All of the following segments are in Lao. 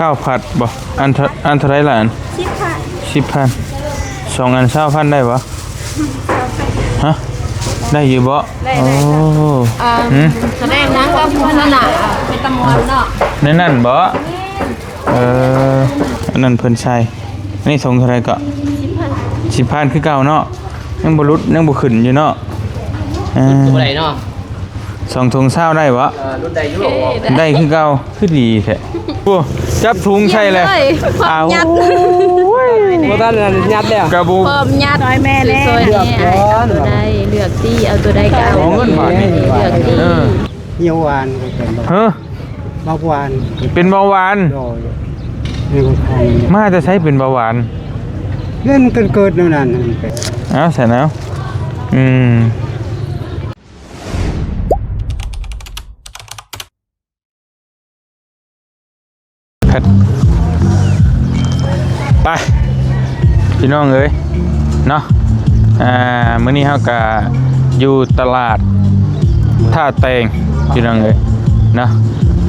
ເຂົ້າຜັດບໍ່? ອັນເທົ່າ ອັນເທົ່າໃດລະອັນ? ສິບພັນ ສິບພັນ ສອງອັນຊາວພັນໄດ້ບໍ່? ຊາວພັນ ຮະ? ໄດ້ຢູ່ບໍ່? ໄດ້ ໂອ້ ໄດ້ ອ່າ ຫືມ ສະແດງໜັງກັບໂຄສະນາເປັນຕາມ່ວນເນາະ ໃນນັ້ນບໍ່? ເອີ ອັນນັ້ນເພິ່ນໃສ່ ອັນນີ້ຖົງເທົ່າໃດເກາະ? ສິບພັນ ສິບພັນຄືເກົ່າເນາະ ຍັງບໍ່ຫຼຸດ ຍັງບໍ່ຂຶ້ນຢູ່ເນາະ ເອີ ບໍ່ໄດ້ເນາະ ສອງຖົງຊາວໄດ້ບໍ່? ເອີ ຫຼຸດໄດ້ຢູ່ ໄດ້ຄືເກົ່າ ຄືດີແທ້ ໂອ້ ຈັບຖົງໃສ່ແລ້ວ ເອົາ ຍັດ ໂອ້ຍ ບໍ່ທັນອັນຍັດແລ້ວ ກະບໍ່ ພ້ອມຍັດ ຊ່ອຍແມ່ແດ່ ຊ່ອຍແມ່ ເລືອກກ່ອນ ເອົາຕົວໃດ ເລືອກຕິ ເອົາຕົວໃດກໍເອົາ ເອົາເງິນບາດນີ້ ເລືອກຕິ ເອີ ເບົາຫວານກໍເປັນ ຮະ? ເບົາຫວານ ເປັນເບົາຫວານ ໂດຍ ມີຄົນໄຂ້ ມາແຕ່ໃສເປັນເບົາຫວານ? ເລື່ອງເກີດໆ ແນວນັ້ນ ເອົາຊັ້ນເອົາ ອືມ ໄປ ພີ່ນ້ອງເອີຍ ເນາະ ອ່າ ມື້ນີ້ເຮົາກະຢູ່ຕະຫຼາດທ່າແຕງ ພີ່ນ້ອງເອີຍ ເນາະ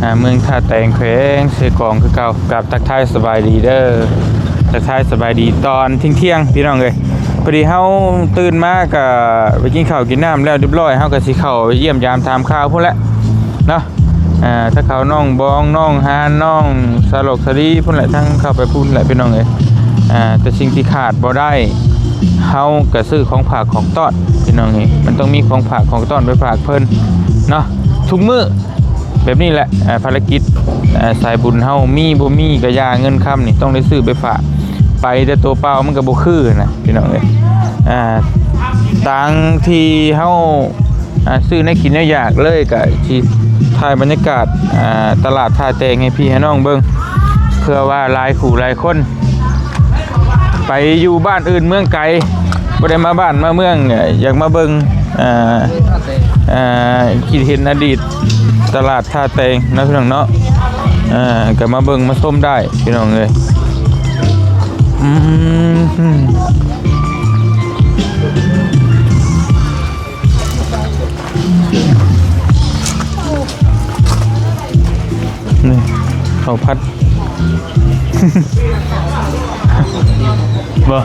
ອ່າ ເມືອງທ່າແຕງ ແຂວງເຊກອງຄືເກົ່າ ກັບທັກທາຍສະບາຍດີເດີ ທັກທາຍສະບາຍດີຕອນທ່ຽງໆ ພີ່ນ້ອງເອີຍ ພໍດີເຮົາຕື່ນມາກະໄປກິນເຂົ້າກິນນ້ຳແລ້ວຮຽບຮ້ອຍ ເຮົາກະຊິເຂົ້າໄປຢ້ຽມຢາມຖາມຂ່າວພຸ້ນແຫຼະ ເນາະ ອ່າ ຖ້າເຂົານ້ອງບອງ ນ້ອງຮານ ນ້ອງສາຫຼອກສາລີພຸ້ນແຫຼະ ທັງເຂົ້າໄປພຸ້ນແຫຼະ ພີ່ນ້ອງເອີຍ ອ່າ ແຕ່ສິ່ງທີ່ຂາດບໍ່ໄດ້ ເຮົາກະຊື້ຂອງຝາກຂອງຕ້ອນ ພີ່ນ້ອງເອີຍ ມັນຕ້ອງມີຂອງຝາກຂອງຕ້ອນໄປຝາກເພິ່ນເນາະ ທຸກມື້ແບບນີ້ແຫຼະ ອ່າ ພາລະກິດ ອ່າ ສາຍບຸນເຮົາ ມີບໍ່ມີກະຢ່າ ເງິນຄຳນີ້ຕ້ອງໄດ້ຊື້ໄປຝາກ ໄປແຕ່ໂຕເປົ່າມັນກະບໍ່ຄືນະ ພີ່ນ້ອງເອີຍ ອ່າ ຕາງທີ່ເຮົາ ອ່າ ຊື້ແນວກິນແນວຢາກເລີຍ ກະຊິຖ່າຍບັນຍາກາດ ອ່າ ຕະຫຼາດທ່າແຕງໃຫ້ພີ່ໃຫ້ນ້ອງເບິ່ງ ເພື່ອວ່າຫຼາຍຄູ່ຫຼາຍຄົນ ໄປຢູ່ບ້ານອື່ນເມືອງໄກ ບໍ່ໄດ້ມາບ້ານມາເມືອງ ຢາກມາເບິ່ງ ອ່າ ອ່າ ຄິດເຫັນອະດີດຕະຫຼາດທ່າແຕງເນາະ ພີ່ນ້ອງເນາະ ອ່າ ກະມາເບິ່ງມາຊົມໄດ້ ພີ່ນ້ອງເອີຍ ອືມ ນີ້ ເຂົ້າຜັດ ບໍ່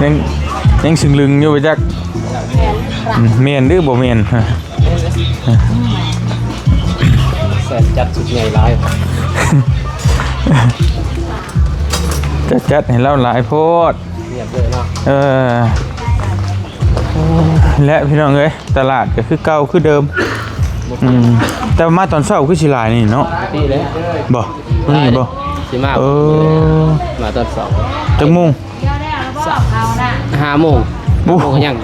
ຍັງ ຍັງຊຶງລຶງຢູ່ບໍ່ຈັກ ແມ່ນ ອືມ ແມ່ນຫຼືບໍ່ແມ່ນ? ແຊນຈັດຊຸດໃຫຍ່ຫຼາຍ ຈະຈັດໃຫ້ລາວຫຼາຍໂພດ ຮຽບເລີຍເນາະ ເອີ ແລະ ພີ່ນ້ອງເອີຍ ຕະຫຼາດກໍຄືເກົ່າຄືເດີມ ອືມ ແຕ່ວ່າມາຕອນເຊົ້າຄືຊິຫຼາຍນີ້ເນາະ ປົກກະຕິເລີຍ ບໍ່ ມື້ນີ້ບໍ່ ຊິມາ ເອີ ມາຕອນເຊົ້າ ຈັກໂມງ? ຫ້າໂມງ ໂອ້ ຫ້າໂມງຍັງ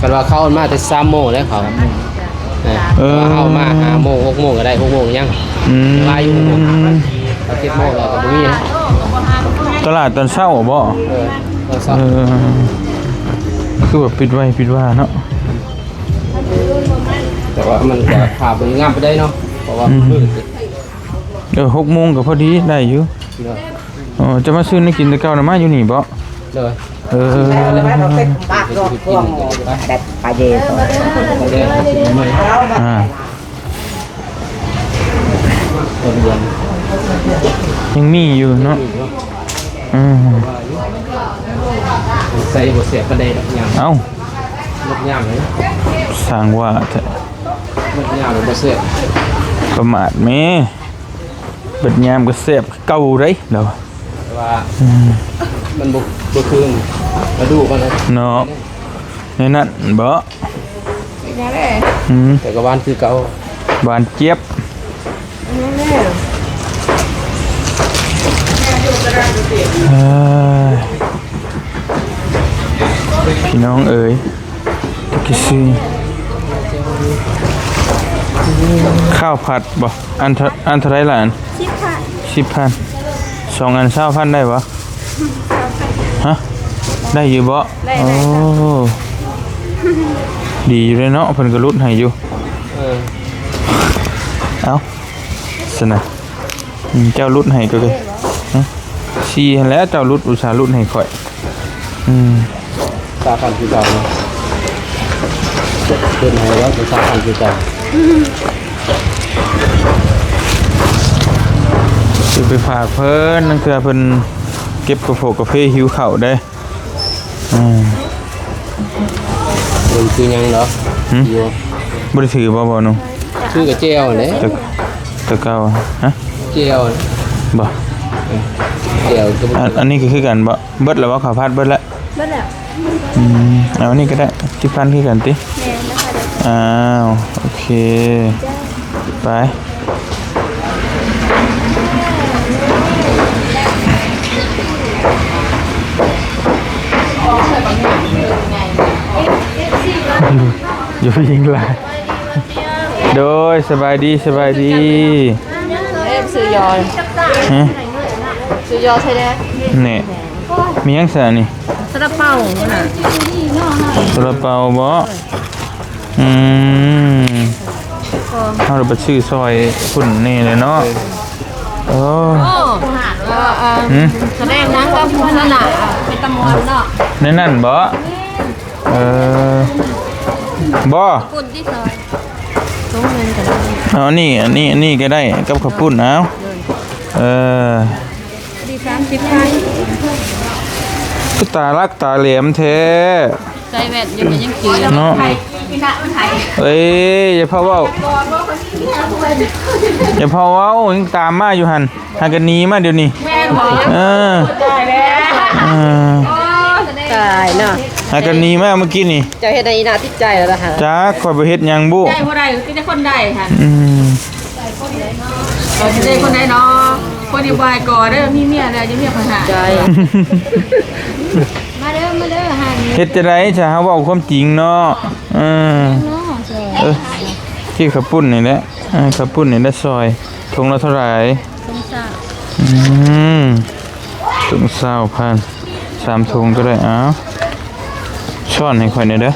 ຄັນວ່າເຂົາມາແຕ່ສາມໂມງແລ້ວເຂົາ ເອີ ເອີ ເຮົາມາຫ້າໂມງ ຫົກໂມງກໍໄດ້ ຫົກໂມງຍັງ ອືມ ຫຼາຍຢູ່ ເຈັດໂມງແລ້ວກໍບໍ່ມີ ຕະຫຼາດຕອນເຊົ້າບໍ່? ເອີ ຕອນເຊົ້າ ເອີ ຄືວ່າປິດໄວປິດວ່າເນາະ ແຕ່ວ່າມັນກໍພາບບໍ່ງາມປານໃດເນາະ ເພາະວ່າ ອືມ ເອີ ຫົກໂມງກໍພໍດີໄດ້ຢູ່ ເອີ ເຈົ້າມາຊື້ແນວກິນແຕ່ເກົ່ານະ ມາຢູ່ນີ້ບໍ່? ໂດຍ ເອີ ອ່າ ຍັງມີຢູ່ເນາະ ອືມ ໃສ່ບໍ່ແຊບປານໃດດອກຍາມ ເອົ້າ ໝົດຍາມເລີຍ ສ້າງວ່າແທ້ ໝົດຍາມແລ້ວບໍ່ແຊບ ປະໝາດແມ້ ເບິດຍາມກໍແຊບຄືເກົ່າເດ້ລາວວ່າ ແຕ່ວ່າ ອືມ ມັນບໍ່ ບໍ່ຄືລະດູມັນເນາະ ໃນນັ້ນບໍ ເປັນຫຍັງເດ້ ອືມ ແຕ່ກໍຫວານຄືເກົ່າ ຫວານຈຽບ ເອີ ພີ່ນ້ອງເອີຍ ຈັກຊິຊື້ ຂ້າວຜັດບໍ່? ອັນເທົ່າ ອັນເທົ່າໃດລະອັນ? ສິບພັນ ສິບພັນ ສອງອັນຊາວພັນໄດ້ບໍ່? ຊາວພັນ ຮະ? ໄດ້ຢູ່ບໍ່? ໄດ້ ໂອ້ ໄດ້ ດີຢູ່ເດ້ເນາະ ເພິ່ນກໍຫຼຸດໃຫ້ຢູ່ ເອີ ເອົ້າ ຊັ້ນນະ ອືມ ເຈົ້າຫຼຸດໃຫ້ກໍເລີຍ ຫຶ ສີ່ຫັ້ນແຫຼະ ເຈົ້າຫຼຸດ ອຸດສ່າຫຼຸດໃຫ້ຂ້ອຍ ອືມ ຊາວພັນຄືເກົ່າເນາະ ເພິ່ນໃຫ້ແລ້ວເປັນຊາວພັນຄືເກົ່າ ອືມ ເ ໄປຝາກເພິ່ນ ລາງເທື່ອເພິ່ນເກັບກາໂຟກາເຟ ຫິວເຂົ້າເດ້. ອືມ ມັນຄືຫຍັງດອກ? ຫຶ? ຢູ່ ບໍ່ໄດ້ຖືບໍ່ ບໍ່ໜູ? ຄືກັບແຈ່ວແຫຼະ ແຕ່ ແຕ່ເກົ່າ. ຮະ? ແຈ່ວບໍ່? ເອີ ແຈ່ວກໍບໍ່ ອັນ ອັນນີ້ກໍຄືກັນບໍ່? ເບິດແລ້ວບໍ່? ເຂົ້າຜັດເບິດແລ້ວ? ເບິດແລ້ວ. ອືມ ເອົານີ້ກໍໄດ້ ສິບພັນຄືກັນຕິ? ແມ່ນ ລາຄາດຽວກັນ. ອ້າວ ໂອເຄ ໄປ. ຢູ່ ຢູ່ຜູ້ຍິງຫຼາຍ. ໂດຍ ສະບາຍດີ ສະບາຍດີ. ເອີ ຊື້ຢໍ ຮະ? ຊື້ຢໍໃສ່ແດ່. ນີ້ ມີຫຍັງຊະນີ້? ຊາລາເປົາຫັ້ນນະ. ຊາລາເປົາບໍ? ອືມ ເຮົາໄດ້ໄປຊື້ຊ່ອຍພຸ້ນນີ້ແຫຼະເນາະ. ໂອ້ ໂອ້ ເອີ ເອີ ຫຶ? ສະແດງໜັງກັບພຸ້ນນະ ເປັນຕາມ່ວນເນາະ. ໃນນັ້ນບໍ? ເອີ ບໍ່ ພຸ້ນຕິຊອຍ ຖົງໜຶ່ງກໍໄດ້. ເອົາອັນນີ້ ອັນນີ້ ອັນນີ້ກໍໄດ້ ກັບເຂົ້າປຸ້ນ. ເອົາ ເອີ ດີ ສາມສິບພັນ. ຄືຕາລັກຕາແຫຼມແທ້. ໃສ່ແວ່ນຢູ່ກໍຍັງຈື່ເນາະ. ເອີຍ ຢ່າພາເວົ້າ ຢ່າພາເວົ້າ ຍັງຕາມມາຢູ່ຫັ້ນ. ຫາກັນໜີມາດຽວນີ້. ແມ່ນບໍ່? ເອີ ຕາຍແລ້ວ ເອີ ຕາຍເນາະ ຫາກັນໜີມາເມື່ອກີ້ນີ້. ເຈົ້າເຮັດໃຫ້ອີ່ໜ້າຕິດໃຈແລ້ວລະຫະ? ຈັກ ຂ້ອຍບໍ່ເຮັດຫຍັງບຸ. ໃຈບໍ່ໄດ້ ມີແຕ່ຄົນໃດຫັ້ນ. ອືມ ເອີ ຊິໄດ້ຄົນໃດເນາະ? ຄົນທີ່ບໍ່ໃຫ້ກໍເດີ ມີເມຍແລ້ວ ຢ່າເມຍຂ້ອຍຫາຍ. ໃຈ ມາເດີ ມາເດີ ຫາຍ. ເຮັດຈັ່ງໃດຊະ ເຮົາເວົ້າຄວາມຈິງເນາະ. ເອີ ເອີ ກິນເຂົ້າປຸ້ນນີ້ແຫຼະ. ເອີ ເຂົ້າປຸ້ນນີ້ໄດ້ຊອຍ ຖົງລະເທົ່າໃດ? ຖົງຊາວ. ອືມ ຖົງຊາວພັນ ສາມຖົງກໍໄດ້. ເອົາ ຊ້ອນໃຫ້ຂ້ອຍແດ່ເດີ.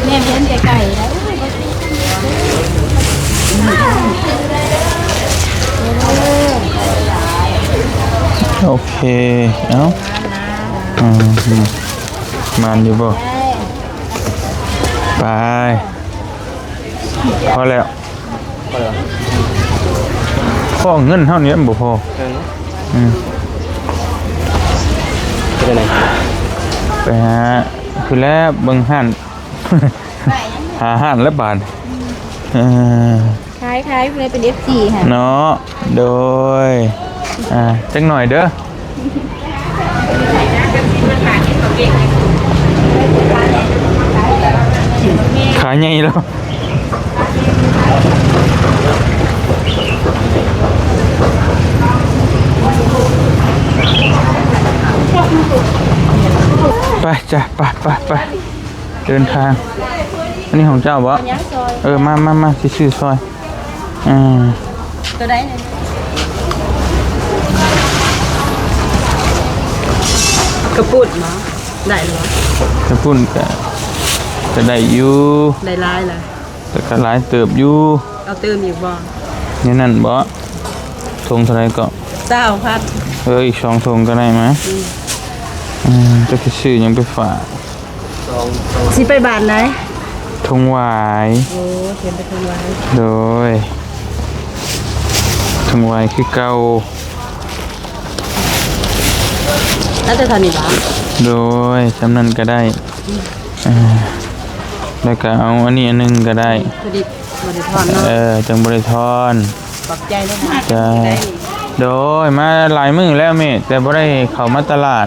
ແມ່ເຫັນໄກໆ ໂອເຄ ເອົາ ອືມ ໝານຢູ່ບໍ່? ໄປ ພໍແລ້ວ. ພໍແລ້ວ ພໍເງິນເຮົານີ້ມັນບໍ່ພໍ. ເອີ ອືມ ເປັນຈັ່ງໃດ? ໄປຫາ ຄືແລ້ວເບິ່ງຮ້ານ ຫາຮ້ານແລ້ວບາດ. ເອີ ຂາຍ ຂາຍ ຜູ້ໃດເປັນເອັຟຊີຫັ້ນເນາະ. ໂດຍ ອ່າ ຈັກໜ້ອຍເດີ. ຂາໃຫຍ່ແລ້ວ. ໄປຈ້ະ ໄປ ໄປ ໄປ ເດີນທາງ. ອັນນີ້ຂອງເຈົ້າບໍ? ເອີ ມາ ມາ ມາ ຊິຊື້ຊ່ອຍ. ອືມ ໂຕໃດນີ້? ກະປຸ້ນບໍ? ໄດ້ແລ້ວບໍ? ກະປຸ້ນກະ ກະໄດ້ຢູ່ ໄດ້ຫຼາຍລະ ແຕ່ກະຫຼາຍເຕີບຢູ່. ເອົາຕື່ມອີກບໍ? ໃນນັ້ນບໍ? ຖົງເທົ່າໃດເກາະ? ຊາວພັນ. ເອີ ອີກສອງຖົງກະໄດ້ມາ. ອືມ ອືມ ຈັກຊິຊື້ຫຍັງໄປຝາກ. ຊິໄປບ້ານໃດ? ທົ່ງຫວາຍ. ໂອ້ ເຫັນແຕ່ທົ່ງຫວາຍ. ໂດຍ ທົ່ງຫວາຍຄືເກົ່າ. ເອົາແຕ່ເທົ່ານີ້ບໍ? ໂດຍ ຊ່ຳນັ້ນກະໄດ້. ອືມ ເອີ ແລ້ວກະເອົາອັນນີ້ອັນໜຶ່ງກະໄດ້. ພໍດີບໍ່ໄດ້ທອນເນາະ. ເອີ ຈັ່ງບໍ່ໄດ້ທອນ. ຂອບໃຈເດີ. ຈ້າ ໂດຍ ມາຫຼາຍມື້ແລ້ວແມ່ ແຕ່ບໍ່ໄດ້ເຂົ້າມາຕະຫຼາດ.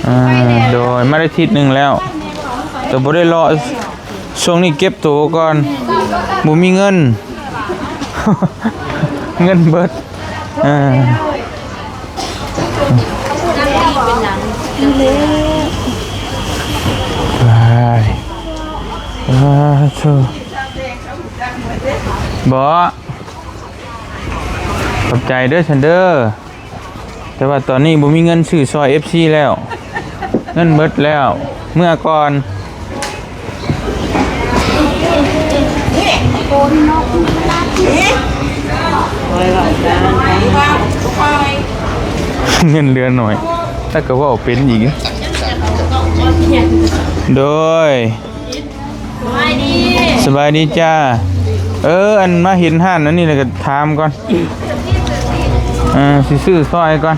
ອ່າ ໂດຍ ມາໄດ້ທິດໜຶ່ງແລ້ວ ແຕ່ບໍ່ໄດ້ເລາະ. ຊ່ວງນີ້ເກັບໂຕກ່ອນ ບໍ່ມີເງິນ ເງິນເບິດ. ເອີ ໄປ ສາທຸ ບໍ່ ຂອບໃຈເດີ ຊັ້ນເດີ. ແຕ່ວ່າຕອນນີ້ບໍ່ມີເງິນຊື້ຊ່ອຍເອັຟຊີແລ້ວ ເງິນເບິດແລ້ວ ເມືອກ່ອນ. ເງິນເຫຼືອໜ້ອຍ ແຕ່ກໍເວົ້າເປັນອີກ. ໂດຍ ສະບາຍດີ ສະບາຍດີຈ້າ. ເອີ ອັນມາເຫັນຮ້ານອັນນີ້ແລ້ວກໍຖາມກ່ອນ ເອີ ຊິຊື້ຊ່ອຍກ່ອນ.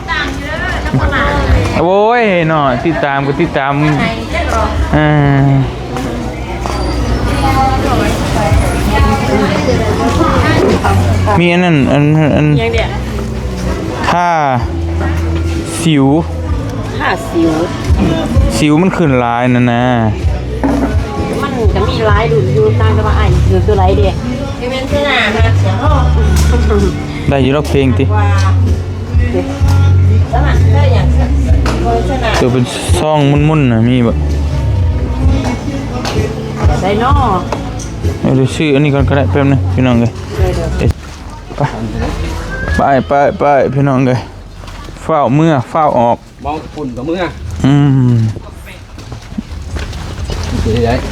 ໂອ້ຍເນາະ ຕິດຕາມກໍຕິດຕາມ ເອີ ມີອັນນັ້ນ ອັນ ອັນ ຫຍັງເດ? ທາສິວ ທາສິວ ສິວມັນຂຶ້ນຫຼາຍນັ້ນນະ. ມັນກໍມີຫຼາຍລຸ້ນຢູ່ ຕ່າງແຕ່ວ່າອ້າຍຊື້ຕົວໃດເດ? ຄືແມ່ນຊະນານະ ໄດ້ຢູ່ດອກເພງຕິ ວ່າ ຕົວເປັນຊອງມົນໆນະ ມີບໍ່? ໄດ້ເນາະ ເອີ ດຽວຊື້ອັນນີ້ກ່ອນກໍໄດ້ ແປັບໜຶ່ງພີ່ນ້ອງເອີຍ. ໄປ ໄປ ໄປ ໄປ ພີ່ນ້ອງເອີຍ ຟ້າວເມືອ ຟ້າວອອກ. ເມົາຝຸ່ນກໍເມືອ ອືມ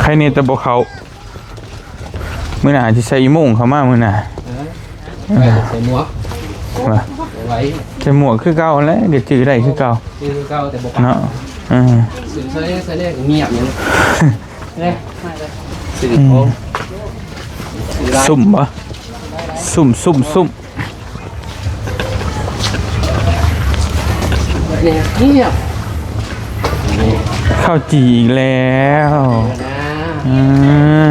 ໄຄແນ່ແຕ່ບໍ່ເຂົ້າ. ມື້ໜ້າຊິໃສ່ອີໂມ່ງເຂົ້າມາມື້ໜ້າ ເອີ ໃສ່ໝວກ ວ່າ ໄວ້ ໃສ່ໝວກຄືເກົ່າແຫຼະ ກໍຈື່ໄດ້ຄືເກົ່າ ຈື່ຄືເກົ່າ ແຕ່ບໍ່ປາກ ເນາະ ເອີ ໃສ່ ໃສ່ແນ່ກໍງຽບຢູ່ ເດ້ ຊື້ຂອງ ອືມ ຊື້ຫຼາຍ ຊຸ່ມບໍ່? ຊຸ່ມ ຊຸ່ມ ຊຸ່ມ. ເຂົ້າຈີ່ອີກແລ້ວ ອື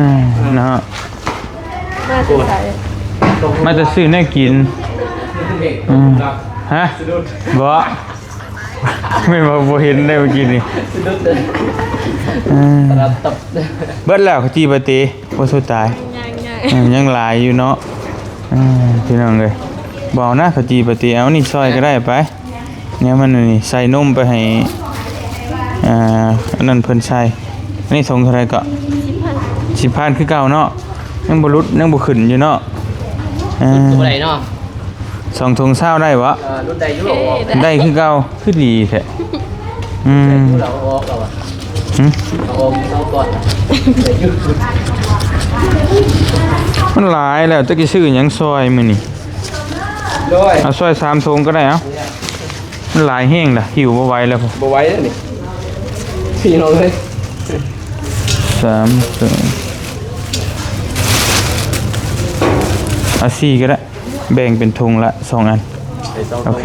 ມ ເນາະ ມາແຕ່ໃສ? ມາແຕ່ຊື້ແນວກິນ ອືມ ຮະ ບໍ່ ແມ່ນວ່າບໍ່ເຫັນໄດ້ເມື່ອກີ້ນີ້ ເອີ ເບິດແລ້ວເຂົ້າຈີ່ປາເຕ ບໍ່ສູ້ຕາຍ ຍັງໆ ເອີ ຍັງຫຼາຍຢູ່ເນາະ ເອີ ພີ່ນ້ອງເອີຍ ບໍ່ເອົານະ ເຂົ້າຈີ່ປາເຕ ເອົານີ້ຊ່ອຍກໍໄດ້ໄປ ແນວມັນນີ້ ໃສ່ນົມໄປໃຫ້ ອ່າ ອັນນັ້ນເພິ່ນໃສ່ ອັນນີ້ຖົງເທົ່າໃດເກາະ? ສິບພັນ ສິບພັນຄືເກົ່າເນາະ ຍັງບໍ່ຫຼຸດ ຍັງບໍ່ຂຶ້ນຢູ່ເນາະ ເອີ ຫຼຸດບໍ່ໄດ້ເນາະ ສອງຖົງຊາວໄດ້ບໍ່? ເອີ ຫຼຸດໄດ້ຢູ່ ໂອເຄ ໄດ້ຄືເກົ່າ ຄືດີແທ້ ອືມ ເອົາອອກແລ້ວຫວາ ຫຶ ເອົາອອກສອງກ່ອນ ໄດ້ຢູ່ ມັນຫຼາຍແລ້ວ ຈັກຊິຊື້ຫຍັງຊ່ອຍມື້ນີ້ ໂດຍ ເອົາຊ່ອຍສາມຖົງກໍໄດ້ ເອົາ ມັນຫຼາຍແຮງລະ ຫິ້ວບໍ່ໄຫວແລ້ວ ບໍ່ໄຫວແລ້ວນີ້ ພີ່ນ້ອງເອີຍ ສາມ ເອົາສີ່ກໍໄດ້ ແບ່ງເປັນຖົງລະສອງອັນ ໂອເຄ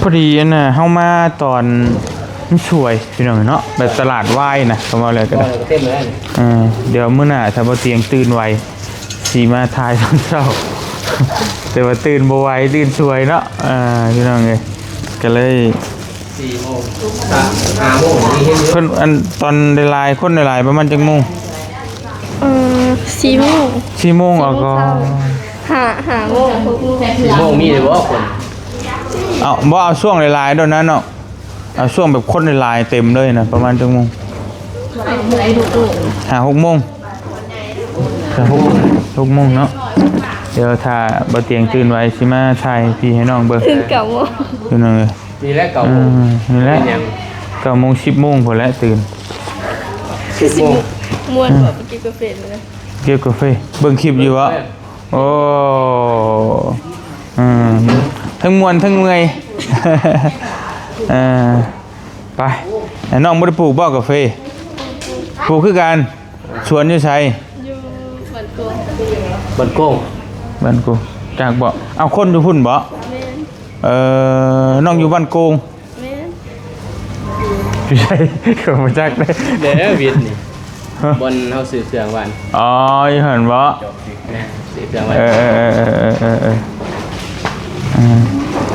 ພໍດີອັນນ່າ ເຮົາມາຕອນມັນສວຍ ພີ່ນ້ອງເນາະ ແບບຕະຫຼາດວາຍນະ ຄຳວ່າແລ້ວກໍໄດ້ ເອີ ດຽວມື້ໜ້າຖ້າບໍ່ຕຽງຕື່ນໄວ ຊິມາຖ່າຍຕອນເຊົ້າ ແຕ່ວ່າຕື່ນບໍ່ໄຫວ ຕື່ນສວຍເນາະ ເອີ ພີ່ນ້ອງເອີຍ ກໍເລີຍ ສີ່ໂມງ ຫ້າໂມງນີ້ເຫັນຢູ່ ເພິ່ນ ອັນ ຕອນຫຼາຍໆ ຄົນຫຼາຍໆ ປະມານຈັກໂມງ? ເອີ ສີ່ໂມງ ສີ່ໂມງ ສີ່ໂມງ ເອົາກໍ ເຊົ້າ ຫ້າ ຫ້າໂມງ ຫົກໂມງ ສີ່ໂມງມີຢູ່ບໍ່ຄົນ? ເອົາ ບໍ່ ເອົາຊ່ວງຫຼາຍໆ ໂດນນັ້ນເນາະ ເອົາຊ່ວງແບບຄົນຫຼາຍໆ ເຕັມເລີຍນະ ປະມານຈັກໂມງ? ຫ້າຫົກໂມງ ຫ້າຫົກໂມງ ຫົກ ຫົກໂມງເນາະ ດຽວຖ້າບໍ່ຕຽງຕື່ນໄວ ຊິມາຖ່າຍໃຫ້ພີ່ໃຫ້ນ້ອງເບິ່ງ ຕື່ນເກົ້າໂມງ ພີ່ນ້ອງເອີຍ ນີ້ແຫຼະ ເກົ້າໂມງ ເອີ ນີ້ແຫຼະ ເປັນຫຍັງ? ເກົ້າໂມງ ສິບໂມງພຸ້ນແຫຼະຕື່ນ ຄືຊິມ່ວນບໍ່ ໄປເກັບກາເຟນີ້ນະ ເກັບກາເຟ ເບິ່ງຄລິບຢູ່ບໍ່? ໂອ້ ອືມ ທັງມ່ວນທັງເມື່ອຍ ເອີ ໄປ ນ້ອງບໍ່ໄດ້ປູກບໍ່ກາເຟ? ປູກຄືກັນ ສວນຢູ່ໃສ? ຢູ່ບ້ານໂກງ ບ້ານໂກງ ບ້ານໂກງ ຈັກບໍ່? ເອົາ ຄົນຢູ່ພຸ້ນບໍ່? ແມ່ນ ເອີ ນ້ອງຢູ່ບ້ານໂກງ ແມ່ນ ຢູ່ໃສ ກໍບໍ່ຈັກເດ້ ແລ້ວວິດນີ້ ຮະ ບ່ອນເຮົາຊື້ເຄື່ອງຫວານ ອໍ ຢູ່ຫັ້ນບໍ່? ແມ່ນ ຊື້ເຄື່ອງຫວານ ເອີ ເອີ ເອີ ເອີ ເອີ ເອີ ເອີ ເອີ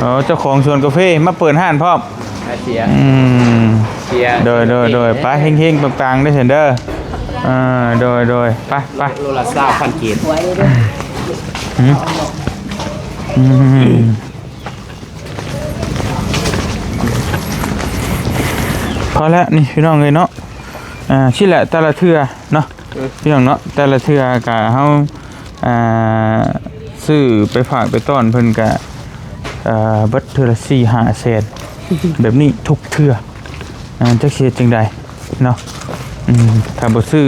ເອີ ເຈົ້າຂອງສວນກາເຟມາເປີດຮ້ານພ້ອມ ອາເຊຍ ອືມ ເຊຍ ໂດຍ ໂດຍ ໂດຍ ເຊຍ ໄປ ເຮັງໆ ປັງໆ ເດີຊັ້ນເດີ ເອີ ໂດຍ ໂດຍ ໄປ ໄປ ໂລລະຊາວພັນກີບ ອືມ ອືມ ພໍແລ້ວນີ້ພີ່ນ້ອງເອີຍເນາະ ອ່າ ຊີ້ແຫຼະ ແຕ່ລະເທື່ອເນາະ ເອີ ພີ່ນ້ອງເນາະ ແຕ່ລະເທື່ອກະເຮົາ ອ່າ ຊື້ໄປຝາກໄປຕ້ອນເພິ່ນກະ ເອີ ເບິດເທື່ອລະສີ່ຫ້າແສນ ແບບນີ້ທຸກເທື່ອ ອ່າ ຈັກຊິເຮັດຈັ່ງໃດເນາະ ອືມ ຖ້າບໍ່ຊື້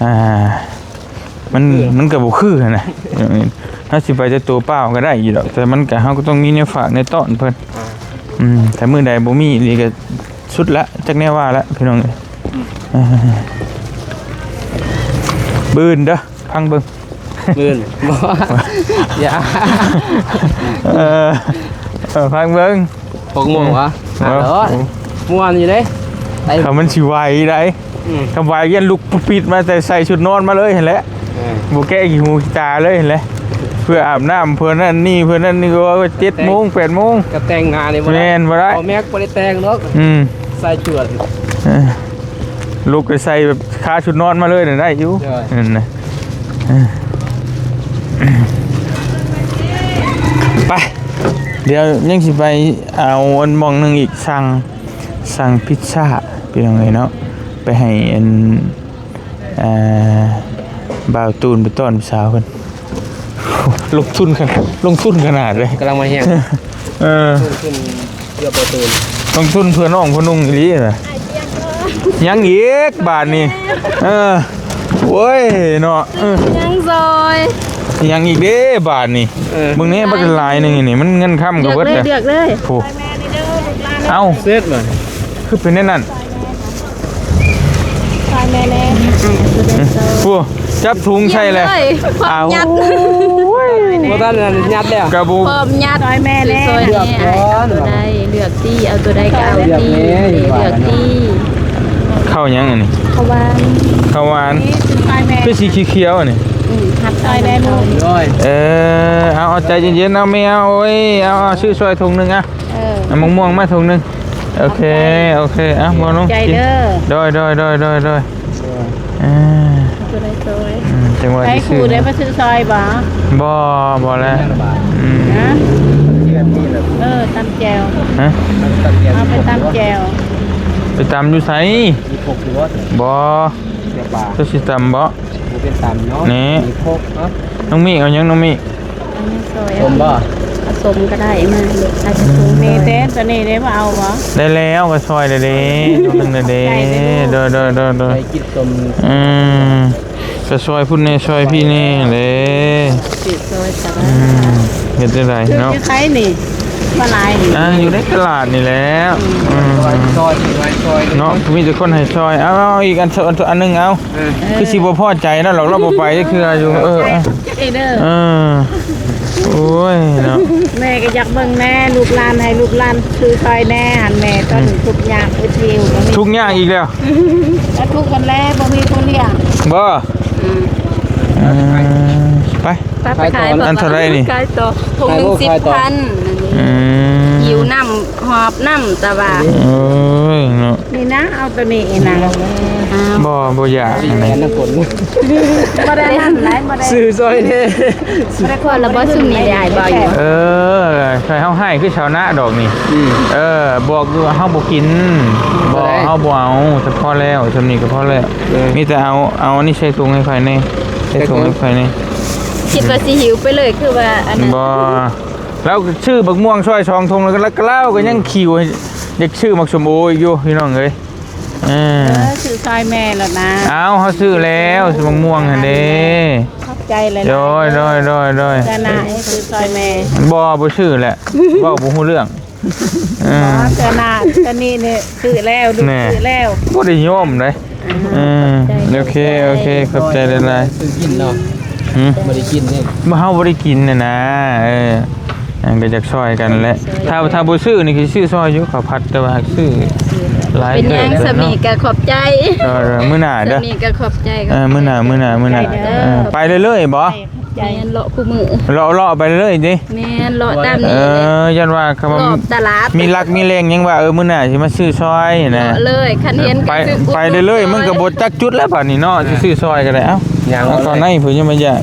ອ່າ ມັນ ມັນກໍບໍ່ຄືຫັ້ນນະ ເຮົາຊິໄປແຕ່ຕົວເປົ່າກໍໄດ້ຢູ່ດອກ ແຕ່ມັນກໍ ເຮົາກໍຕ້ອງມີແນວຝາກແນວຕ້ອນເພິ່ນ ອືມ ຖ້າມື້ໃດບໍ່ມີອີ່ຫຼີກໍສຸດລະ ຈັກແນວວ່າລະ ພີ່ນ້ອງເອີຍ ເອີ ບືນເດີ ຟັງເບິ່ງ ບືນ ບໍ່ ຢ່າ ເອີ ເອີ ຟັງເບິ່ງ ຫົກໂມງຫວາ? ເອີ ໂອ້ ມ່ວນຢູ່ເດ້ ໄອ້ ຄັນມັນຊິໄຫວໄດ໋ ອືມ ຄັນໄຫວຢ້ານລຸກປິດມາ ແຕ່ໃສ່ຊຸດນອນມາເລີຍຫັ້ນແຫຼະ ເອີ ບໍ່ແກະຂີ້ຫູຂີ້ຕາເລີຍຫັ້ນແຫຼະ ເພື່ອອາບນ້ຳ ເພື່ອນັ້ນນີ້ ເພື່ອນັ້ນນີ້ ກໍວ່າເຈັດໂມງ ແປດໂມງ ກໍແຕ່ງໜ້ານີ້ບໍ່ໄດ້ ແມ່ນ ບໍ່ໄດ້ ເອົາແມັກບໍ່ໄດ້ແຕ່ງດອກ ອືມ ໃສ່ຈວດ ເອີ ລຸກໄປໃສ່ແບບຄາຊຸດນອນມາເລີຍນະ ໄດ້ຢູ່ ໂດຍ ນັ້ນນະ ເອີ ໄປ ດຽວຍັງຊິໄປເອົາອັນໝ່ອງໜຶ່ງອີກ ສັ່ງ ສັ່ງພິດຊາພີ່ນ້ອງເອີຍເນາະ ໄປໃຫ້ອັນ ອ່າ ບ່າວຕູນໄປຕ້ອນສາວເພິ່ນ ລົງທຶນຂະໜາດ ລົງທຶນຂະໜາດເລີຍ ກຳລັງມາແຮງ ເອີ ລົງທຶນເພື່ອບ່າວຕູນ ລົງທຶນເພື່ອນ້ອງເພື່ອນຸ່ງອີ່ຫຼີນະ ຍັງອີກບາດນີ້ ເອີ ໂອ້ຍເນາະ ເອີ ຍັງຊອຍ ຍັງອີກເດ້ບາດນີ້ ເອີ ເບິ່ງແດ່ ບັກຫຼາຍໜຶ່ງນີ້ ມັນເງິນຄຳກໍເບິດ ເລືອກເລີຍ ໂອ້ ເອົ້າ ເສັດເລີຍ ຄືເປັນແນວນັ້ນ ຊ່ອຍແມ່ແດ່ ອ້າຍ ເອົາໂຕໃດ ໂອ້ ຈັບຖົງໃສ່ແລ້ວ ອ້າວ ໂອ້ຍ ບໍ່ທັນຍັດແລ້ວ ກະບໍ່ ພ້ອມຍັດ ຊ່ອຍແມ່ແດ່ ຊ່ອຍແມ່ ອ້າຍເອົາໂຕໃດ ເລືອກຕິ ເອົາໂຕໃດກໍເອົາຕິ ເລືອກແດ່ ເລືອກຕິ ເຂົ້າຫຍັງອັນນີ້? ເຂົ້າຫວານ ເຂົ້າຫວານ ນີ້ຄືຊ່ອຍແມ່ ຄືສີຂຽວໆອັນນີ້ ອືມ ຮັບຊ່ອຍແມ່ລູກ ໂດຍ ເອີ ເອົາ ເອົາ ໃຈເຢັນໆ ເອົາແມ່ ເອົາ ໂອ້ຍ ເອົາ ເອົາ ຊື້ຊ່ອຍຖົງໜຶ່ງ ອ່ະ ເອີ ເອົາໝາກມ່ວງມາຖົງໜຶ່ງ ໂອເຄ ໂອເຄ ອ່ະ ບໍ່ນ້ອງ ໃຈເດີ ໂດຍ ໂດຍ ໂດຍ ໂດຍ ອ່າ ຕົວໃດໂຕຍ ອືມ ຈັ່ງວ່າຊິຊື້ ໃຫ້ຄູໄດ້ມາຊື້ຊອຍບໍ່? ບໍ່ ບໍ່ແລ້ວ ອືມ ຮະ ເອີ ຕຳແຈ່ວ ຮະ ເອົາໄປຕຳແຈ່ວ ໄປຕຳຢູ່ໃສ? ມີຄົກຢູ່ບໍ່? ບໍ່ ເສືອປ່າ ເຈົ້າຊິຕຳບໍ່? ບໍ່ເປັນຕຳເນາະ ນີ້ ມີຄົກເນາະ ນ້ອງມີເອົາຫຍັງ ນ້ອງມີ? ອັນນີ້ຊອຍ ສົ້ມບໍ່? ເອົາສົ້ມກໍໄດ້ ມາເລີຍ ອືມ ມີແຕ່ຕົວນີ້ເດ້ ບໍ່ເອົາບໍ່? ໄດ້ແລ້ວ ກໍຊອຍແລ້ວເດ້ ໜຶ່ງແລ້ວເດ້ ຂອບໃຈເດີ ໂດຍ ໂດຍ ໂດຍ ໂດຍ ໄດ້ກິນສົ້ມ ອືມ ກໍຊອຍພຸ້ນແດ່ ຊອຍພີ້ແດ່ເດ້ ຊິຊອຍສະບາຍ ອືມ ເຮັດຈັ່ງໃດເນາະ ຢູ່ໃສນີ້ ມາຫຼາຍນີ້ ອ່າ ຢູ່ໃນຕະຫຼາດນີ້ແຫຼະ ອືມ ອືມ ຊອຍ ຊອຍ ຊອຍ ເນາະ ມີແຕ່ຄົນໃຫ້ຊອຍ ເອົາ ເອົາອີກອັນ ອັນ ອັນໜຶ່ງ ເອົາ ເອີ ຄືຊິບໍ່ພໍໃຈນະ ລາວ ລາວບໍ່ໄປຈັກເທື່ອຢູ່ ເອີ ເອີ ເອີ ໂອ້ຍເນາະ ແມ່ກໍຢາກເບິ່ງແດ່ ລູກຫຼານ ໃຫ້ລູກຫຼານຊື້ຊ່ອຍແດ່ ຫັ້ນແມ່ ອືມ ທຸກຍາກ ເອີ ທຸກຍາກອີກແລ້ວ ແລ້ວທຸກກັນແລ້ວ ບໍ່ມີຜູ້ລ້ຽງ ບໍ່ ອືມ ອືມ ໄປ ໄປ ໄປຂາຍ ອັນເທົ່າໃດນີ້? ຂາຍຕໍ່ ຖົງໜຶ່ງສິບພັນ ອືມ ຫິວນ້ຳ ຫອບນ້ຳ ແຕ່ວ່າ ໂອ້ຍເນາະ ນີ້ນະ ເອົາຕົວນີ້ນະ ບໍ່ ບໍ່ຢາກ ບໍ່ໄດ້ນັ້ນຫຼາຍ ບໍ່ໄດ້ ຊື້ຊ່ອຍແດ່ ບໍ່ໄດ້ ພໍລະບໍ່ ຊຸມນີ້ໄດ້ອ້າຍບໍ່ຢູ່ ເອີ ໃຫ້ເຮົາໃຫ້ຄືຊາວນະດອກນີ້ ອືມ ເອີ ບອກຢູ່ວ່າເຮົາບໍ່ກິນ ບໍ່ ເຮົາບໍ່ເອົາ ສະພໍແລ້ວ ຊ່ຳນີ້ກໍພໍແລ້ວ ເອີ ມີແຕ່ເອົາ ເອົາອັນນີ້ໃສ່ຖົງໃຫ້ຂ້ອຍແດ່ ໃສ່ຖົງໃຫ້ຂ້ອຍແດ່ ຄິດວ່າຊິຫິວໄປເລີຍ ຄືວ່າອັນນັ້ນ ບໍ່ ລາວຊື້ບັກມ່ວງຊ່ອຍສອງຖົງ ແລ້ວກໍ ແລ້ວກໍລາວກໍຍັງ ອືມ ຄິວ ຢາກຊື້ໝາກສົ້ມໂອອີກຢູ່ ພີ່ນ້ອງເອີຍ ເອີ ເອີ ຊື້ຊ່ອຍແມ່ແລ້ວນະ ອ້າວ ເຮົາຊື້ແລ້ວ ຊື້ບັກມ່ວງຫັ້ນເດ້ ຂອບໃຈຫຼາຍໆ ໂດຍ ໂດຍ ໂດຍ ໂດຍ ເທື່ອໜ້າໃຫ້ຊື້ຊ່ອຍແມ່ ບໍ່ ບໍ່ຊື້ແຫຼະ ເວົ້າບໍ່ຮູ້ເລື່ອງ ເອີ ເທື່ອໜ້າ ຕອນນີ້ນີ້ຊື້ແລ້ວ ລູກ ແນ່ ຊື້ແລ້ວ ບໍ່ໄດ້ຍອມເດ້ ອືມ ເອີ ຂອບໃຈ ໂອເຄ ໂອເຄ ຂອບໃຈຫຼາຍໆ ຊື້ກິນເນາະ ຫືມ ບໍ່ໄດ້ກິນເດ້ ບໍ່ ເຮົາບໍ່ໄດ້ກິນນະນະ ເອີ ອັນກໍຢາກຊ່ອຍກັນແຫຼະ ຊ່ອຍ ຖ້າ ຖ້າບໍ່ຊື້ນີ້ຄືຊິຊື້ຊ່ອຍຢູ່ ເຂົ້າຜັດ ແຕ່ວ່າຊື້ຫຼາຍ ເປັນຫຍັງ ເຕີບເນາະ ສ່ຳນີ້ກໍຂອບໃຈ ເອີ ມື້ໜ້າເດີ ສ່ຳນີ້ກໍຂອບໃຈ ເອີ ມື້ໜ້າ ມື້ໜ້າ ມື້ໜ້າ ເອີ ໄປເລື້ອຍໆບໍ່? ແມ່ນ ເລາະຄູ່ມື້ ເລາະ ເລາະໄປເລື້ອຍຕິ ແມ່ນ ເລາະຕາມນີ້ ເອີ ຢ້ານວ່າເຂົາວ່າ ເລາະຕະຫຼາດ ມີຫຼັກມີແຫຼ່ງຫຍັງວ່າ ເອີ ມື້ໜ້າຊິມາຊື້ຊ່ອຍນະ ເລາະເລີຍ ຄັນເຫັນ ໄປ ກໍຊື້ ໄປເລື້ອຍໆ ມັນກໍບໍ່ຈັກຈຸດແລ້ວບາດນີ້ເນາະ ອ່າ ຊິຊື້ຊ່ອຍກໍໄດ້ ເອົ້າ ຍ່າງເລາະເຂົ້າໃນພຸ້ນ ຢ່າມາຢ້ານ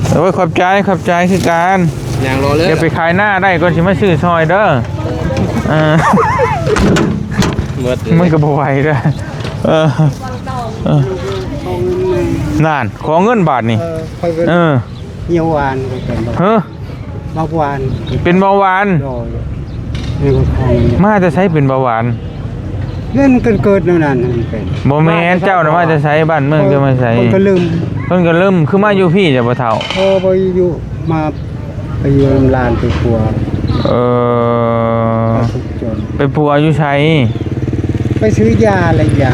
ໂອ້ຍ ຂອບໃຈ ຂອບໃຈຄືກັນ ຍ່າງເລາະເລີຍ ດຽວໄປຂາຍໜ້າໄດ້ກ່ອນຊິມາຊື້ຊ່ອຍເດີ ເອີ ໝົດເລີຍ ມັນກໍບໍ່ໄຫວເດີ ເອີ ເອີ ນັ້ນ ຂໍເງິນບາດນີ້ ເອີ ຂ້ອຍກໍ ເອີ ເຫຍວຫວານກໍເປັນບໍ່ ຮະ ເບົາຫວານ ເປັນເບົາຫວານ ໂດຍ ນີ້ກໍຂອງ ມາແຕ່ໃສເປັນເບົາຫວານ? ເລື່ອງມັນເກີດແນວນັ້ນ ມັນເປັນ ບໍ່ແມ່ນ ເຈົ້ານະມາແຕ່ໃສ? ບ້ານເມືອງເຈົ້າມາໃສ? ຄົນກະລຶມ ຄົນກະລຶມ ຄືມາຢູ່ພີ້ແຕ່ພໍ່ເຖົ້າ? ເອີ ບໍ່ຢູ່ ມາ ໄປຢູ່ນຳຫຼານໄປປົວ ເອີ ໄປປຸກຈົນ ໄປປົວຢູ່ໃສ? ໄປຊື້ຢາ ແລະຢາ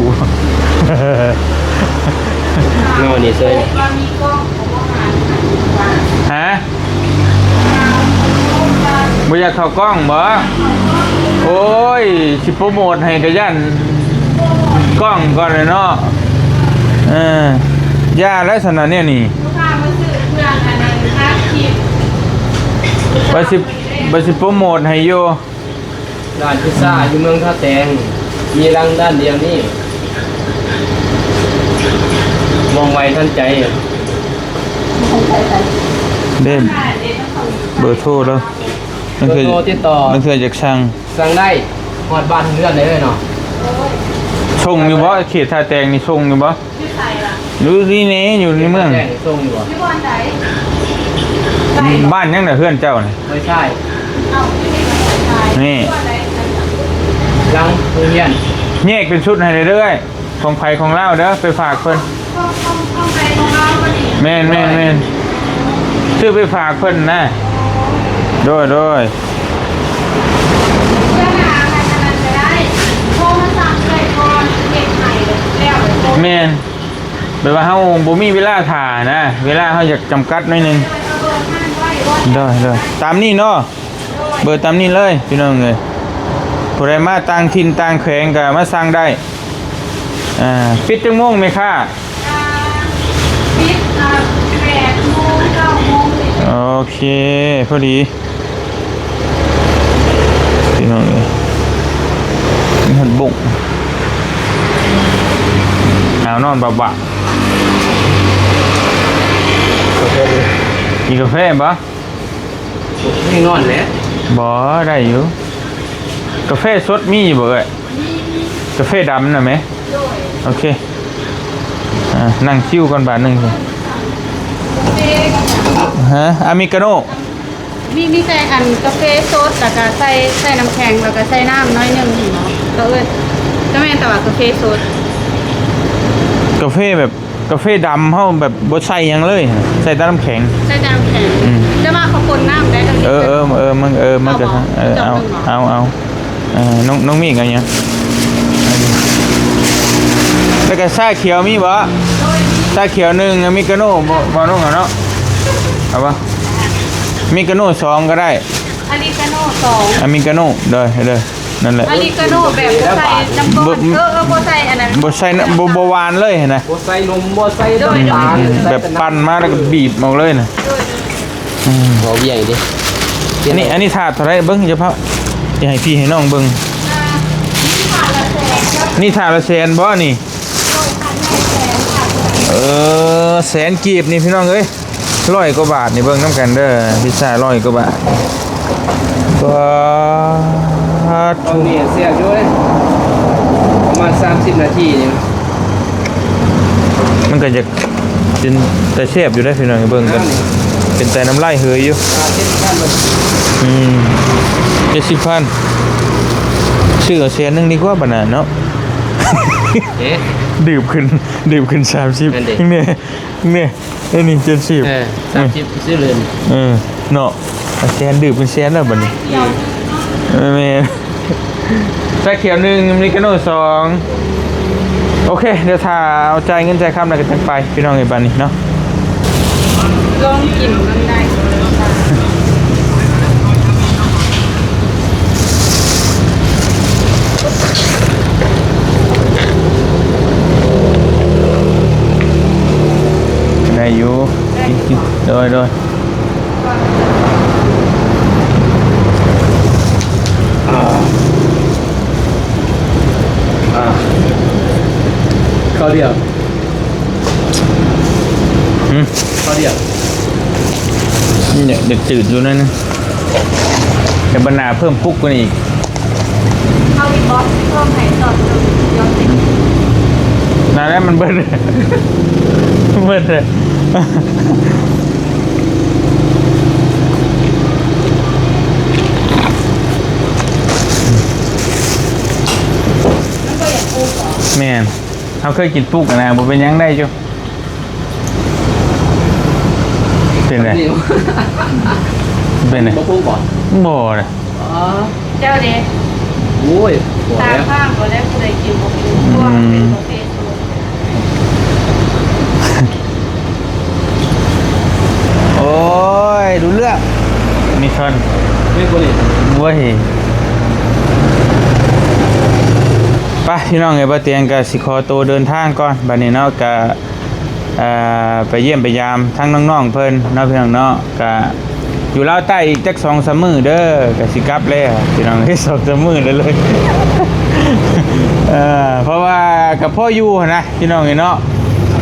ເນາະ ນີ້ເຊີຍ ຮະ? ບໍ່ຢາກເຂົ້າກ້ອງບໍ່? ໂອ້ຍ ຊິໂປຣໂມດໃຫ້ກະຢ້ານກ້ອງກ່ອນແຫຼະເນາະ. ເອີ ຢ່າແລ້ວຊັ້ນນະແນວນີ້ ວ່າຊິ ວ່າຊິໂປຣໂມດໃຫ້ຢູ່. ຮ້ານພິຊຊາຢູ່ເມືອງທ່າແຕງ ມີຫຼັງດ້ານດຽວນີ້. ວ່ອງໄວທັນໃຈ. ເດ້ ເບີໂທລາວ ລາງເທື່ອ ເບີໂທຕິດຕໍ່ ລາງເທື່ອຢາກສັ່ງ ສັ່ງໄດ້ ຮອດບ້ານເຮືອນໄດ້ເລີຍເນາະ. ສົ່ງຢູ່ບໍ່? ເຂດທ່າແຕງນີ້ສົ່ງຢູ່ບໍ່? ຢູ່ໃສລະ? ຢູ່ນີ້ແດ່ ຢູ່ໃນເມືອງ. ສົ່ງຢູ່ບໍ່? ຢູ່ບ່ອນໃດ? ບ້ານຫຍັງນະເຮືອນເຈົ້ານະ? ຫ້ວຍຊາຍ. ເອົ້າ ຢູ່ນີ້ກໍຫ້ວຍຊາຍ. ນີ້ ຢູ່ບ່ອນໃດ? ຫຼັງໂຮງຮຽນ. ແຍກເປັນຊຸດໃຫ້ເດີ້ ຂອງໃຜຂອງລາວເດີ້ ໄປຝາກເພິ່ນ. ຂອງ ຂອງ ຂອງໃຜຂອງລາວບໍ່ນີ້? ແມ່ນໆໆ ຊື້ໄປຝາກເພິ່ນນະ. ໂດຍໆ ເພື່ອຫາອັນນັ້ນກໍໄດ້ ໂທມາສັ່ງເອື້ອຍກ່ອນ ເຮັດໃຫ້ແລ້ວ. ແມ່ນ ແບບວ່າເຮົາບໍ່ມີເວລາຖ້ານະ ເວລາເຮົາຢາກຈຳກັດໜ້ອຍໜຶ່ງ. ໂດຍໆ ຕາມນີ້ເນາະ ເບີຕາມນີ້ເລີຍພີ່ນ້ອງເອີຍ. ຜູ້ໃດມາຕ່າງຖິ່ນຕ່າງແຂວງກໍມາສັ່ງໄດ້. ອ່າ ປິດຈັກໂມງແມ່ຄ້າ? ອ່າ ປິດ ອ່າ ແປດໂມງ ເກົ້າໂມງນີ້. ໂອເຄ ພໍດີ ພີ່ນ້ອງເອີຍ. ມີຮອດບົ້ງ ຫາວນອນບາບາ. ກາແຟ ກິນກາແຟບໍ່? ໃຫ້ນອນແຫຼະ. ບໍ່ ໄດ້ຢູ່. ກາແຟສົດມີຢູ່ບໍ່ເອື້ອຍ? ມີ ມີ. ກາແຟດຳນະແມ? ໂດຍ. ໂອເຄ ອ່າ ນັ່ງຊິວກ່ອນບາດໜຶ່ງ. ກາແຟ ຮະ? ອາເມລິກາໂນ? ມີ ມີແຕ່ອັນກາເຟສົດ ແລ້ວກະໃສ່ ໃສ່ນ້ຳແຂງ ແລ້ວກະໃສ່ນ້ຳໜ້ອຍໜຶ່ງ ເຫັນບໍ່? ກໍເອີ້ນ ກໍແມ່ນ ແຕ່ວ່າກາເຟສົດ. ກາເຟແບບ ກາເຟດຳເຮົາແບບບໍ່ໃສ່ຫຍັງເລີຍ ໃສ່ແຕ່ນ້ຳແຂງ. ໃສ່ແຕ່ນ້ຳແຂງ. ອືມ ແຕ່ວ່າເຂົາປົນນ້ຳໄດ້. ເອີ ເອີ ເອີ ມັນ ເອີ ມັນກໍ ເອົາບໍ່? ເອີ ເອົາ ເອົາ ເອົາ. ເອີ ນ້ອງ ນ້ອງມີກເອົາຫຍັງ? ແລ້ວກໍຊາຂຽວມີບໍ່? ໂດຍ ມີ. ຊາຂຽວໜຶ່ງ ອາເມລິກາໂນບໍ່ ບໍ່ນ້ອງເນາະ? ເອົາບໍ່? ອາເມລິກາໂນສອງກໍໄດ້. ອາເມລິກາໂນສອງ. ອາເມລິກາໂນ ໂດຍ ໂດຍ. ນັ້ນແຫຼະ ອາເມລິກາໂນແບບບໍ່ໃສ່ນ້ຳກ້ອນ. ບໍ່ ເອີ ເອີ ບໍ່ໃສ່ອັນນັ້ນ ບໍ່ໃສ່ນະ ບໍ່ ບໍ່ຫວານເລີຍຫັ້ນນະ. ບໍ່ໃສ່ນົມ ບໍ່ໃສ່ ໂດຍ ນ້ຳຕານ. ອືມ ແບບປັ່ນມາແລ້ວກໍບີບອອກເລີຍນະ. ໂດຍ. ອືມ ບໍ່ວຽງເດ້. ອັນນີ້ ອັນນີ້ຖາດເທົ່າໃດ? ເບິ່ງ ຢ່າພາ ຢ່າໃຫ້ພີ່ໃຫ້ນ້ອງເບິ່ງ. ອ່າ ນີ້ຖາດລະແສນ. ນີ້ຖາດລະແສນບໍ່ນີ້? ໂດຍ ຖາດລະແສນ ຖາດລະແສນ. ເອີ ແສນກີບນີ້ ພີ່ນ້ອງເອີຍ. ຮ້ອຍກວ່າບາດນີ້ ເບິ່ງນຳກັນເດີ ພິຊຊາຮ້ອຍກວ່າບາດ. ປາດ ຕອນນີ້ແຊບຢູ່ເດ້ ປະມານສາມສິບນາທີນີ້. ມັນກໍຢາກເປັນຕາແຊບຢູ່ເດ້ພີ່ນ້ອງ ເບິ່ງກັນ ເປັນຕານ້ຳລາຍເຫີຍຢູ່. ອືມ ເຈັດສິບພັນ ຊື້ເອົາແສນໜຶ່ງດີກວ່າບັດນັ້ນເນາະ. ເອີ ດື່ມຂຶ້ນ ດື່ມຂຶ້ນສາມສິບ ນີ້ ນີ້. ເອີ ນີ້ເຈັດສິບ ເອີ ສາມສິບ ຊື້ເລີຍ. ເອີ ເນາະ ແສນ ດື່ມເປັນແສນແລ້ວບັດນີ້. ເອີ ແມ່ນ. ຊາຂຽວໜຶ່ງ ອາເມລິກາໂນສອງ. ໂອເຄ ດຽວຖ້າເອົາຈ່າຍເງິນຈ່າຍຄຳແລ້ວກໍຈັ່ງໄປ ພີ່ນ້ອງເອີຍ ບັດນີ້ເນາະ. ລອງກິນເບິ່ງໄດ້. ໄດ້ຢູ່ ໄດ້ຢູ່. ໂດຍ ໂດຍ. ອ່າ ອ່າ ເຂົ້າດຽວ. ຫືມ ເຂົ້າດຽວ. ນີ້ ຍັງຈືດຢູ່ໜ້ອຍໜຶ່ງ ແຕ່ບັດໜ້າເພີ່ມປຸກກວ່ານີ້ອີກ. ເອົາອີກບໍ່? ເພີ່ມໃຫ້ຊອດເພີ່ມ ຢອກເປັນ ນັ້ນແຫຼະ ມັນເບິດ ເບິດເລີຍ. ແມ່ນ ເຮົາເຄີຍກິນປຸກຫັ້ນນະ ບໍ່ເປັນຫຍັງ ໄດ້ຢູ່. ເປັນໄດ? ເປັນໄດ? ບໍ່ປຸກບໍ່? ບໍ່ເດ້. ອໍ ເຈົ້າເດ້? ໂອ້ຍ ບໍ່ແລ້ວ ຕາຂ້າງບໍ່ໄດ້ ຜູ້ໃດກິນບໍ່ເປັນ ອືມ ເປັນປະເພດ ໂອ້ຍ ຮູ້ເລື່ອງ ມີຊອນ ເປັນບໍ່ນີ້? ໂອ້ຍ ໄປ ພີ່ນ້ອງເອີຍ ບ່າວຕຽງກໍຊິຂໍໂຕເດີນທາງກ່ອນ ບັດນີ້ເນາະ ກໍ ເອີ ໄປຢ້ຽມໄປຢາມທັງນ້ອງໆເພິ່ນເນາະ ພີ່ນ້ອງເນາະ. ກະຢູ່ລາວໃຕ້ອີກຈັກສອງສາມມື້ເດີ ກະຊິກັບແລ້ວ ພີ່ນ້ອງເອີຍ ສອງສາມມື້ເລີຍ ເອີ ເພາະວ່າກະພໍຢູ່ຫັ້ນນະ ພີ່ນ້ອງເອີຍເນາະ.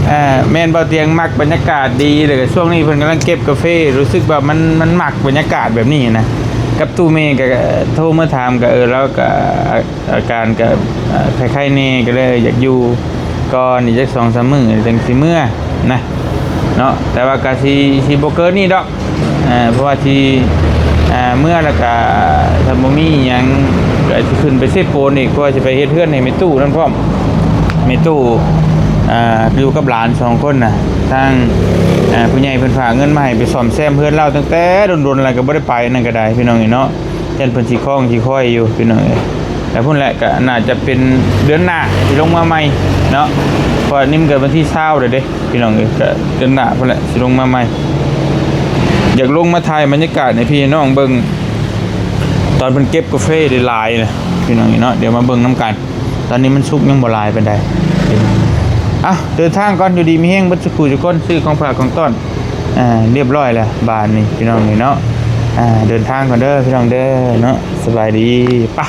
ອ່າ ແມ່ນ ບ່າວຕຽງມັກບັນຍາກາດດີ ແລ້ວກໍຊ່ວງນີ້ເພິ່ນກຳລັງເກັບກາເຟ ຮູ້ສຶກວ່າມັນ ມັນມັກບັນຍາກາດແບບນີ້ນະ. ກັບຕູ້ເມກໍໂທມາຖາມ ກໍ ເອີ ລາວກໍ ອາ ອາການກໍ ເອີ ໄຄໆແດ່ ກໍເລີຍຢາກຢູ່ກ່ອນອີກຈັກສອງສາມມື້ຈັ່ງຊິເມືອນະ ເນາະ. ແຕ່ວ່າກໍຊິ ຊິບໍ່ເກີນນີ້ດອກ ເພາະວ່າຊິ ເມືອແລ້ວກະ ຖ້າບໍ່ມີອີ່ຫຍັງ ກະຊິຂຶ້ນໄປເຊໂປນອີກ ເພາະວ່າຊິໄປເຮັດເຮືອນໃຫ້ແມ່ຕູ້ນັ້ນພ້ອມ. ແມ່ຕູ້ ຢູ່ກັບຫຼານສອງຄົນນະ ທາງ ຜູ້ໃຫຍ່ເພິ່ນຝາກເງິນມາໃຫ້ໄປສ້ອມແຊມເຮືອນລາວຕັ້ງແຕ່ດົນໆ ແລ້ວກໍບໍ່ໄດ້ໄປ ນັ້ນກໍໄດ້ ພີ່ນ້ອງເອີຍເນາະ. ຢ້ານເພິ່ນຊິຄ້ອງຊິຄອຍຢູ່ ພີ່ນ້ອງເອີຍ. ແລ້ວພຸ້ນແຫຼະ ກໍໜ້າຈະເປັນເດືອນໜ້າຊິລົງມາໃໝ່ເນາະ ເພາະວ່ານີ້ມັນກໍວັນທີຊາວແລ້ວເດ້ ພີ່ນ້ອງເອີຍ. ກໍເດືອນໜ້າພຸ້ນແຫຼະຊິລົງມາໃໝ່. ຢາກລົງມາຖ່າຍບັນຍາກາດໃຫ້ພີ່ນ້ອງເບິ່ງ ຕອນເພິ່ນເກັບກາເຟໄດ້ຫຼາຍນະ ພີ່ນ້ອງເອີຍເນາະ. ດຽວມາເບິ່ງນຳກັນ ຕອນນີ້ມັນສຸກຍັງບໍ່ຫຼາຍປານໃດ. ເອົ້າ ເດີນທາງກ່ອນ ຢູ່ດີມີແຮງເບິດສູ່ຜູ້ສູ່ຄົນ ຊື້ຂອງຝາກຂອງຕ້ອນ ອ່າ ຮຽບຮ້ອຍແລ້ວບາດນີ້ ພີ່ນ້ອງເອີຍເນາະ. ອ່າ ເດີນທາງກ່ອນເດີ ພີ່ນ້ອງເດີເນາະ. ສະບາຍດີ ປະ.